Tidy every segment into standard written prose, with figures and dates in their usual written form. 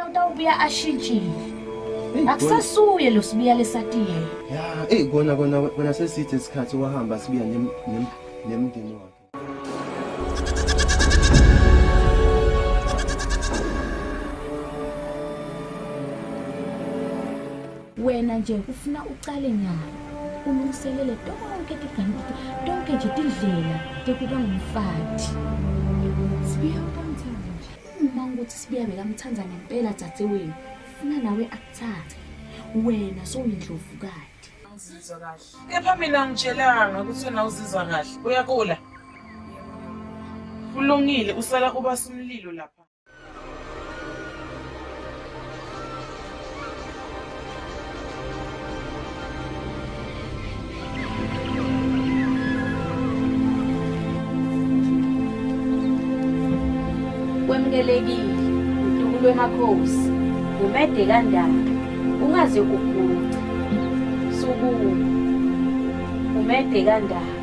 Sibiya utawubuya ashintshile. Akusasuye lo Sibiya lesatiye. Ya, ey kona kona kona sesithe isikhathi wahamba Sibiya nem nem nemndeni wakhe. Wena nje ufuna ucale nyalo ulungiselele tonke tonke nje tindlela tekuba ngumfati. Sibiya utamthanda nje. Uma ukuthi Sibiya bekamthanda ngempela dzadzewenu, funa nawe akuthathe. Wena sowuyindlovukati. Angizizwa kahle. Kepha mina angitshelanga ukuthi wena uzizwa kahle. Uyakula? Kulungile, usala ubasa umlilo lapha. Kwemukelekile, mtukulu wemakhosi, Gumede kaNdaba, ungaze uguce. Sukuma. Gumede kaNdaba.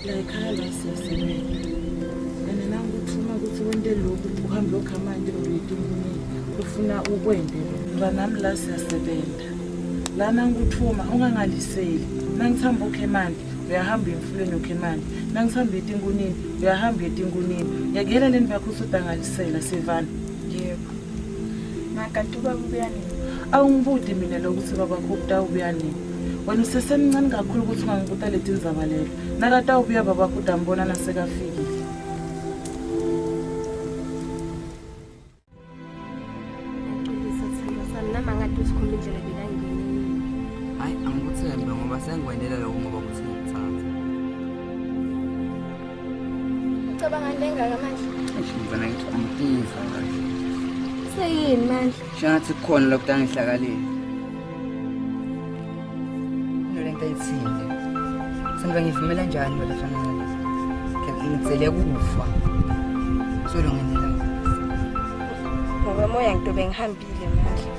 La ekhaya la siyasebenza. And nangikuthuma ukuthi wente lokhu uhambe uyokha amanti or uyetinkunini ufuna ukwente lo. Ngoba nami la siyasebenza. La nangikuthuma ungangaliseli. Nangithamba ukhe emanti uyahamba uye emfuleni ukhe emanti. Nangithamba uye etinkunini uyahamba uye etinkunini. Yakuyela lento yakho usudangalisela sivana. Yebo. Makanti ubaba ubuya nini? Awungibuti mina lokuthi babakho utawubuya nini. Wena usesemncane kakhulu ukuthi ungangibuta leti ndzaba lelo. Nakatawubuya babakho utambona nasekafikile. Ngixolisa sithandwa sami nami angathi usikhomba indlela bekangene. Hayi angikuthembe ngoba sengikwendela lokho ngoba kuthi ngikuthanda. Ucabanga into engaka manje? Eish mfana ngithi angizwa kahle. Seyini manje? Shengathi kukhona lokhu angihlakalile. Into lento ayithile. Sengiba ngivumela njani wena fana nalezi? Ngitsele kufa. Solo ngendlela. Ngokomoya ngitobe ngihambile manje.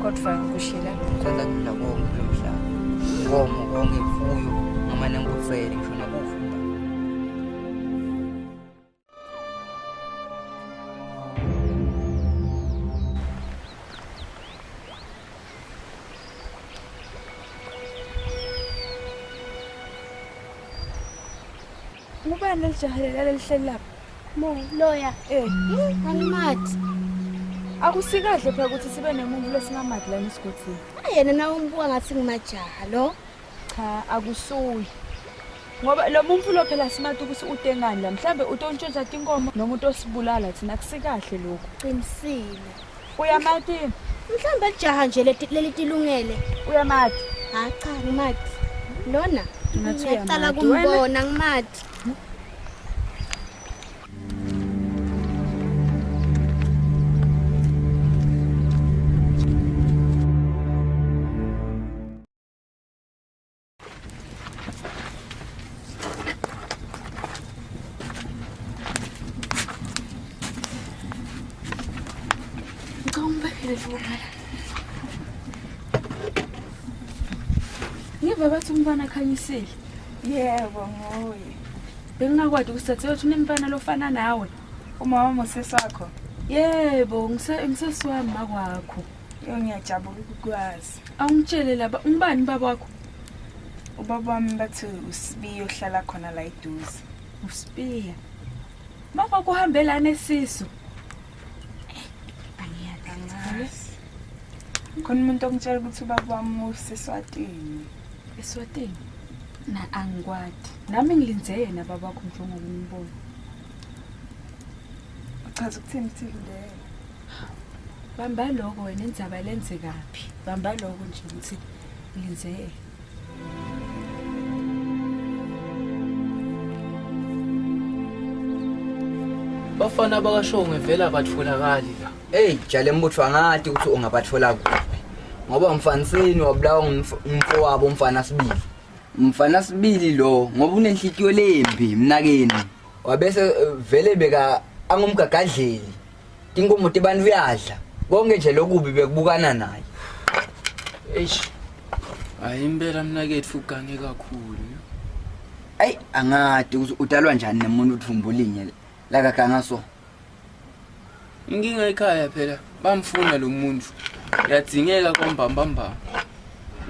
Kodwa ngikushila. Ngithanda kudla konke kulo mhlaba. Inkomo konke imfuyo ngamane ngikutsele ngisho nakufa. Ngubani lelijaha lela lelihleli lapha? Mo loya. Eh, Angimathi. akusikahle phela ukuthi sibe nemuntu lesingamadi lana esigodini. Yena nawe umbuka ngathi ngimajaha lo. Cha, akusuyi. Ngoba lo muntu lo phela simati ukuthi utengani la. Mhlambe utontshontsha tinkomo noma utosibulala thina akusikahle lokho. Qinisile. Uyamati? Mhlambe lijaha nje leti- leli tilungele. Uyamati? Ha cha ngimathi. Lona Ngathi ngiyaqala uyamati wena. kumbona ngimathi. Ngicela ungibekele lona. Ngiva bathi umfana akhanyisile. Yebo, nguye. Bengingakwadi ukuthi dadewethu unemfana lofana nawe. Umama musesi wakho. Yebo, ngise ngisesi wami makwakho. Yo ngiyajabula ukukwazi. Awungitshele laba, ungubani baba wakho? Ubaba wami bathi uSibiya ohlala khona la eduze. Usibiya. Mama kuhambelana esisu. Angazi. Khona umuntu ongitshela ukuthi ubaba wami useSwatini. ESwatini? Na angikwati. Nami ngilinze yena babakho njengoba umbona. Uchaza ukuthini ukuthi linde yena? Bamba lokho wena indzaba lenzekaphi? Bamba lokho nje ukuthi ngilinze yena. Bafana bakashongwe vele abatholakali la. Hey, jale mbutho angati ukuthi ungabathola kuphi. Ngoba umfaniseni wabulawa ngumfowabo umfana sibili. Umfana sibili lo ngoba unenhlitiyo lembi mnakeni. Wabese eh, vele beka angumgagadleli. Tinkomo tebantu uyadla. Konke nje lokubi bekubukana naye. Eish. Hayi impela mnaketfu ugange kakhulu. Ayi angadi ukuthi udalwa njani nemuntu uthumbulinye lakaganga so. Inkinga ekhaya phela bamfuna lo muntu. Uyadzingeka kwambambamba.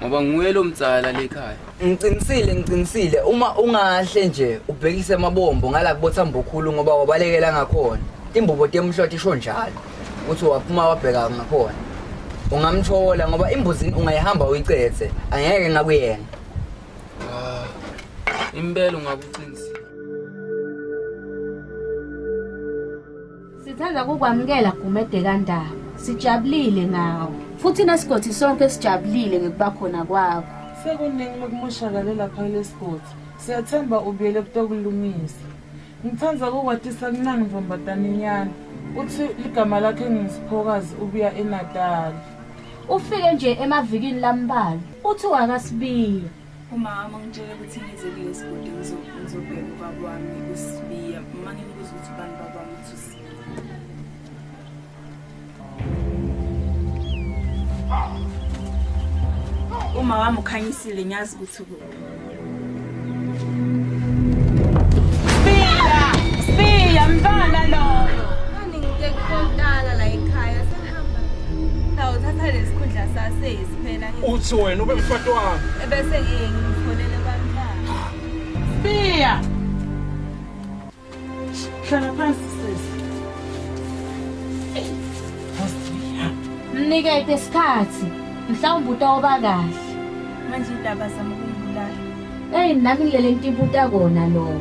Ngoba nguye lo mtsala lekhaya. Ngiqinisile ngiqinisile uma ungahle nje ubhekise amabombo ngala kubothambokhulu ngoba wabalekela ngakhona. Imbobo temhlothe isho njalo ukuthi waphuma wabheka ngakhona. Ungamthola ngoba imbuzini ungayihamba uyicethe angeke ngakuyena. Ah. Impela ungakuqinisile. Sithanda kukwamukela Gumede kaNdaba. Sijabulile ngawe. Futhi nasigodi sonke sijabulile ngekuba khona kwakho. Sekuningi lokumoshakale lapha kulesigodi. Siyathemba ubuyele kutokulungisa. Ngithanda kukwatisa kunangi ntombazane Uthi ligama lakhe ngisiphokazi ubuya eNatal. Ufike nje emavikini lambalwa. Uthi wakasibiya. Umama ungitshele ukuthi ngize kule sigodi ngizobheka ubaba wami uSibiya. Uma ngimbuza ukuthi ubani baba wami uthi uSibiya. Uma wami ukhanyisile ngiyazi ukuthi ukuphi. Sibiya! Sibiya mntwana loyo. Mani ngike kukontala la ekhaya sengihamba. Nawuthatha lesikhundla sasesi phela. Uthi wena ube mfati wami. Ebese ngiye ngimfonele bantwana. Sibiya! Hlala phansi sisi. Mnikete isikhathi. Mhlawumbe utawuba kahle. Manje indaba zami ukungibulala. Eyi nami ngilele ntibuta kona lokho.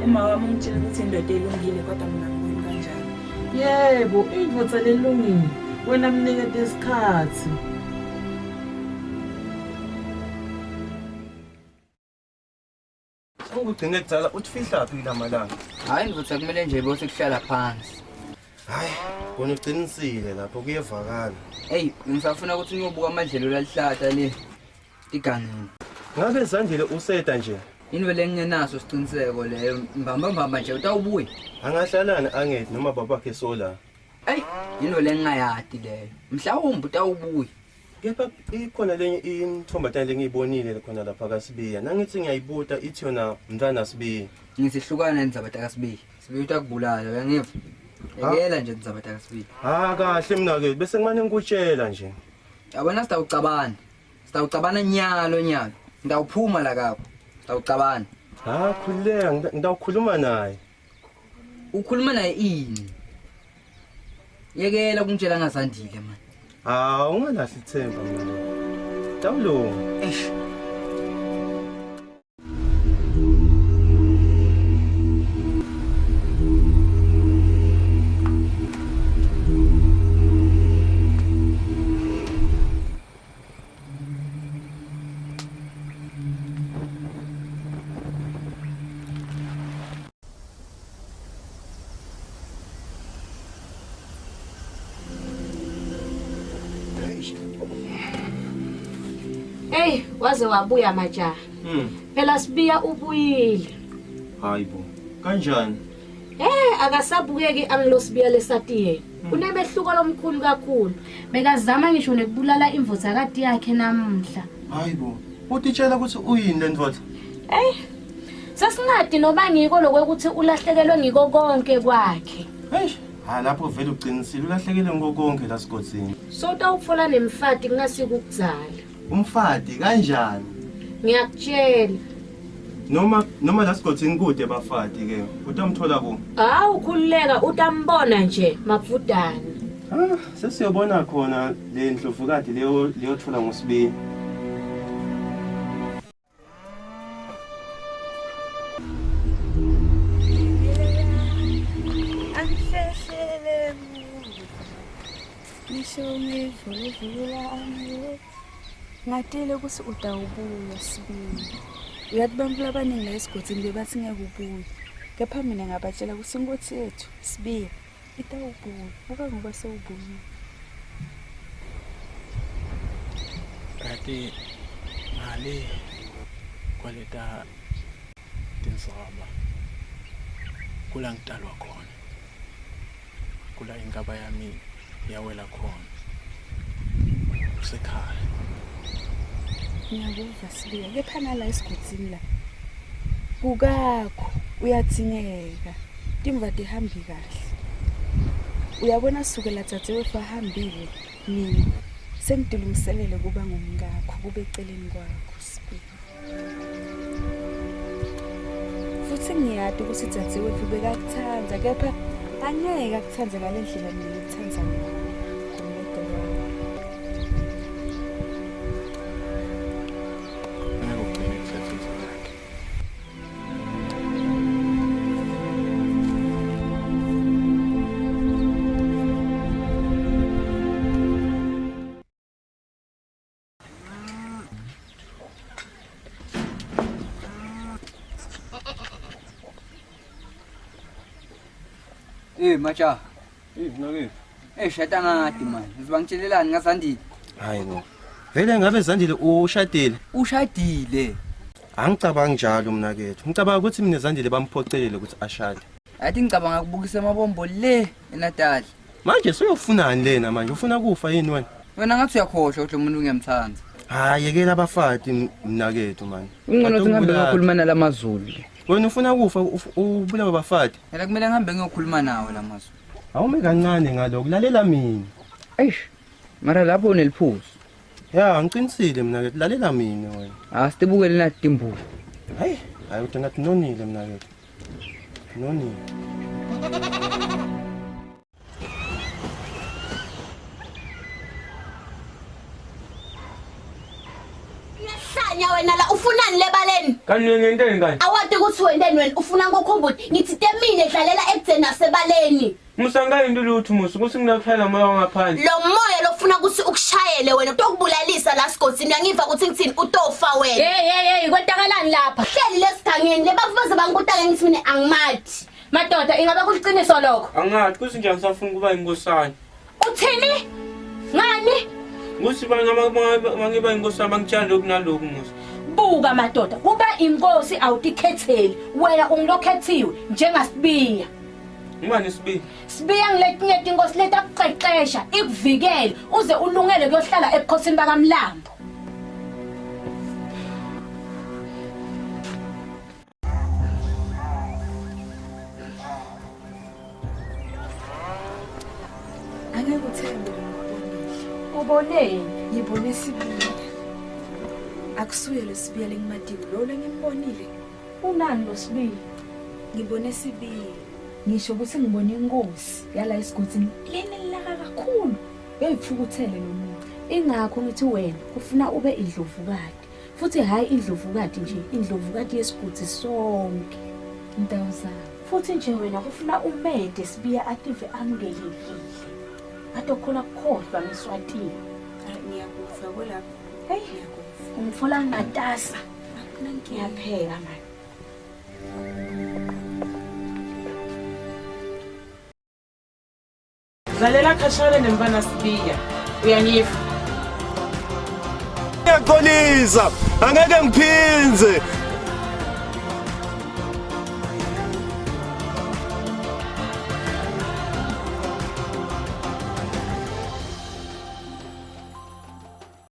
Uma wami ungitshela ukuthi indoda elungile kodwa mina ngiboni kanjalo. Yebo, indoda lelungile. Wena mnikete isikhathi. Ungugcine kudala utfihlaphi kula malanga? Hayi ndvodza kumele nje bose kuhlala phansi. Hayi, kona uqinisile lapho kuyevakala. Eyi, ngisafuna ukuthi ngiyobuka amadlelo lalihlata le igangeni. Ngabe Zandile useta nje? Into lengingenaso siqiniseko leyo mbamba mbamba nje utawubuya. Angahlalani angethi noma babakhe sola. Eyi, into lengingayati leyo. Mhlawumbe utawubuya. Kepha ikhona lenye intombazane lengiyibonile khona lapha kaSibiya. Nangithi ngiyayibuta ithi yona mntwana Sibiya. Ngithi hlukana nendzaba takaSibiya. Sibiya utakubulala uyangiva? Yekela nje indzaba takaSibiya. Ah kahle mina ke bese ngimane ngikutshela nje. Yabona sitawucabana. Sitawucabana nyalo nyalo. Ngitawuphuma la kakho. Sitawucabana. Ha khululeka ngitawukhuluma naye. Ukhuluma naye ini? Yekela ukungitshela ngazandile mani. Ah ungalahli ithemba manje. Tawulunga. Eish. Hey, waze wabuya majaha. Phela Sibiya ubuyile. Hayibo. Kanjani? Eh, akasabukeki angilo Sibiya lesati yena. Unemehluko lomkhulu kakhulu. Bekazama ngisho nekubulala imvuthakati yakhe namuhla. Hayibo. Utitshela ukuthi uyini le ndoda? Ey. Sesingadi noba ngiko lokuthi ulahlekelwe ngiko konke kwakhe. Eish, ha lapho vele uqinisile ulahlekelwe ngiko konke la sigodzini. So utawutfola nemfati kungasikukudzala. Umfati kanjani? Ngiyakutshela. Noma noma la sigodzini kude bafati ke. Utamthola ku? Hawu khululeka utambona nje mabvudana. Ah, sesiyobona khona le ndlovukati leyo leyothola ngosibiya. Angihlehlele ngisho ngivuluvula Ngatile ukuthi utawubuya sibili. Uyathi bantu labaningi la esigodini bebathi ngeke ubuye. Kepha mina ngabatshela ukuthi inkosi yethu Sibiya itawubuya. Buka ngoba sewubuyile. Kati ngale kwaleta tindzaba kula ngitalwa khona kula inkaba yami yawela khona kusekhaya Ngiyakuva Sibiya kepha nala esigodzini la kukakho uyadzingeka timva tihambi kahle. Uyabona sukela dzadzewetfu ahambile mina sengidilungiselele kuba ngumkakho kube eceleni kwakho Sibiya. Futhi ngiyati ukuthi dzadzewetfu bekakutsandza kepha angeke akutsandze ngale ndlela mina ngikutsandza ngayo. Gumede wami. Angeke ugcine kuthatha indlela yakhe. Eh majaha. Eh mnaketfu. Eh shada ngadi manje. Uzibangitshelelani ngaZandile? Hayi bo. Vele ngabe Zandile ushadile? Ushadile. Angicabangi njalo mnaketfu. Ngicabanga ukuthi mina Zandile bamphocelele ukuthi ashade. Athi ngicabanga kubukisa amabombo le eNatal. Manje soyofunani lena manje? Ufuna kufa yini wena? Wena ngathi uyakhohlwa ukuthi lo muntu ngiyamthanda. Hayi yekela abafati mnakethu manje. Ungcono ukuthi ngihambe ngiyokhuluma nalamazulu. Wena ufuna kufa ubulawe abafati. Phela kumele ngihambe ngiyokhuluma nawo lamazulu. Awume kancane ngalokho lalela mina. Eish. Mara lapho uneliphuzu. Ya ngiqinisile mnakethu lalela mina wena. Ah sitibukele nathi timbuzi. Hayi, hayi uthi ngathi nonile mnakethu. Nonile. Uyahlanya wena la ufunani lebaleni? Kanti ngenteni kani? Awati ukuthi wenteni wena ufuna ngokhumbula ngithi temine dlalela ekudzeni nasebaleni. Musa ngayinto lutho musa ukuthi nginakushayela moya wangaphandle. Lo moya lofuna ukuthi ukushayele wena utokubulalisa la sigodzini uyangiva ukuthi ngithini utofa wena. Hey hey hey kwentakalani lapha? Hleli lesigangeni lebafu baze bangibuta ngithi mina angimathi. Madoda ingabe kuliqiniso lokho? Angathi kuthi nje angisafuni kuba inkosana. Uthini? Ngani? Kuthi bangiba inkosana bangitshela lokhu naloku musa. Buka madoda, kuba inkosi awutikhetheli. Wena ungilokhethiwe njengasibiya. Ngubani Sibiya? Sibiya ngiletinye tinkosi letakuqeqesha, ikuvikele uze ulungele kuyohlala ebukhosini bakamlambo. Angeke uthembe ngikubonile. Uboneni? Ngibone Sibiya. Akusuye lo Sibiya lengimadiko lo lengimbonile. Unani lo Sibiya? Ngibone Sibiya. Ngisho ukuthi ngibone inkosi yala esigodini lena elaka kakhulu. Beyithukuthele lo muntu. Ingakho ngithi wena kufuna ube indlovukati. Futhi hhayi indlovukati nje, indlovukati yesigodi sonke. Ntawuzana. Futhi nje wena kufuna umede Sibiya ative amukelekile. Atokhona kukhohlwa ngeSwatini. Ngiyakuva kolapho. Hey, Ngiyakuva. ungithola ngimatasa. Akunankinga. Ngiyapheka manje. Dlalela khashane nemfana Sibiya. Uyangiva? Ngiyaxolisa, angeke ngiphinze.